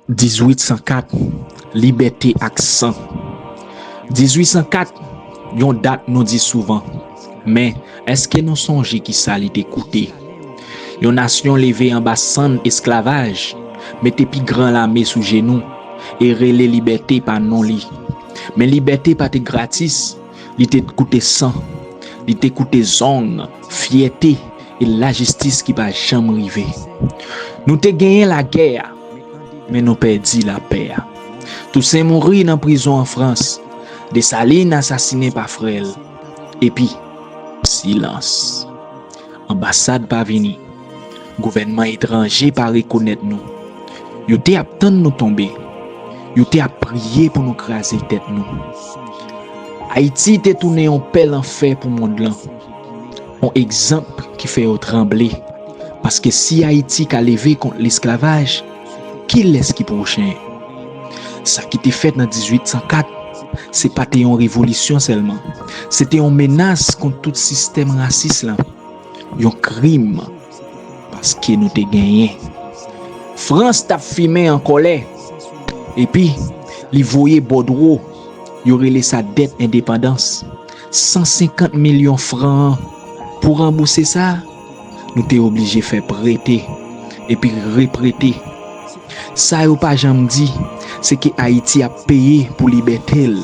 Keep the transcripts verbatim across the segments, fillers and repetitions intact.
Dizuit san kat, libète ak san. Dizuit san kat, yon dat nou di souvan, men èske nou sonje kisa li te koute? Yon nasyon leve anba sann esklavaj, mete pi gran lame sou jenou, e rele libète pa non li. Men libète pa te gratis, li te koute san, li te koute zong, fyète, e lajistis ki pa janm rive. Nou te genyen lagè a, men nou pèdi lapè a. Tousen mouri nan prizon an Frans. Desalin asasinen pa frè l. Epi, silans. Anbasad pa vini. Gouvènman etranje pa rekonèt nou. Yo te ap tann nou tonbe. Yo te ap priye pou nou kraze tèt nou. Ayiti te tounen yon pèl an fè pou mond lan. Yon egzanp ki fè yo tranble. Paske si Ayiti ka leve kont lesklavaj, kilès ki pwochen? Sa ki te fèt nan dizuit san kat, se pa te yon revolisyon sèlman. Se te yon menas kont tout sistèm rasis lan. Yon krim, paske nou te genyen. Frans t ap fimen an kòlè. Epi, li voye bòdwo, yo rele sa dèt endepandans. San senkant milyon fran an. Pou ranbouse sa, nou te oblije fè prete, epi reprete. Sa yo pa janm di, se ke Ayiti ap peye pou libète l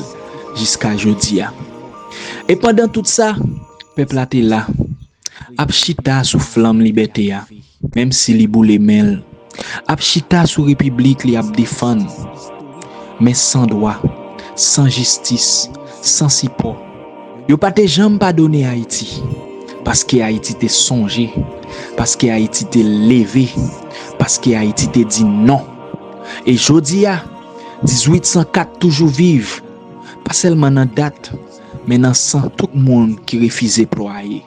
jiska jodi a. E pandan tout sa, pèp la te la, ap chita sou flanm libète a, menm si li boule men l. Ap chita sou repiblik li ap defann, men san dwa, san jistis, san sipò. Yo pa te janm padone Ayiti, paske Ayiti te sonje, paske Ayiti te leve, paske Ayiti te di non. E jodi a, dizuit san kat toujou viv, pa sèlman nan dat, men nan san tout moun ki refize plwaye.